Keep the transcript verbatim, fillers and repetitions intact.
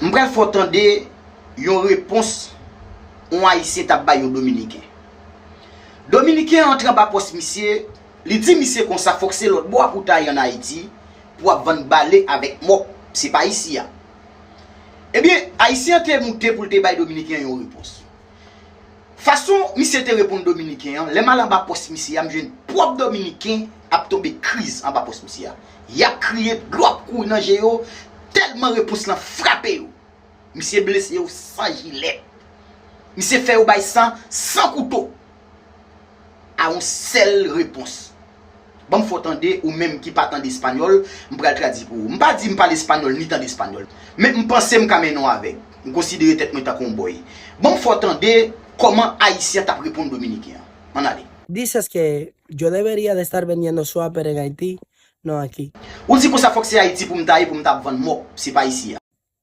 M pral fè w tande yon repons yon Ayisyen t ap bay yon Dominiken. Dominiken an antre anba pòs misye, li di misye konsa fòk se lòt bò a pou w ta ye ann Ayiti pou w ap vann bale avèk mòp, se pa isi a. Ebyen, Ayisyen an te moute pou l te bay Dominiken an yon repons. Fason misye te reponn Dominiken an, lè m al anba pòs misye a, m jwenn pwòp Dominiken ap tonbe kriz anba pòs misye a. Y ap kriye, dlo ap kouri nan je yo, tèlman repons lan frape yo. Misye blese yo san jilèt. Misye fè yo bay san, san kouto. A yon sèl repons. Ban m fè w tande, ou menm ki pa tande espanyòl, m pral tradui pou ou. M pa di m pale espanyòl, ni tande espanyòl. Men m panse m ka mennen w avèk. M konsidere tèt mwen tankou yon bòy. Ban m fè w tande kòman Ayisyen t ap reponn Dominiken an. Ann ale. Dices que yo debería de estar vendiendo suaper en Haití, no aquí. Ou di konsa fòk se Ayiti pou m ta ye pou m ta ap vann mòp, se pa isi a.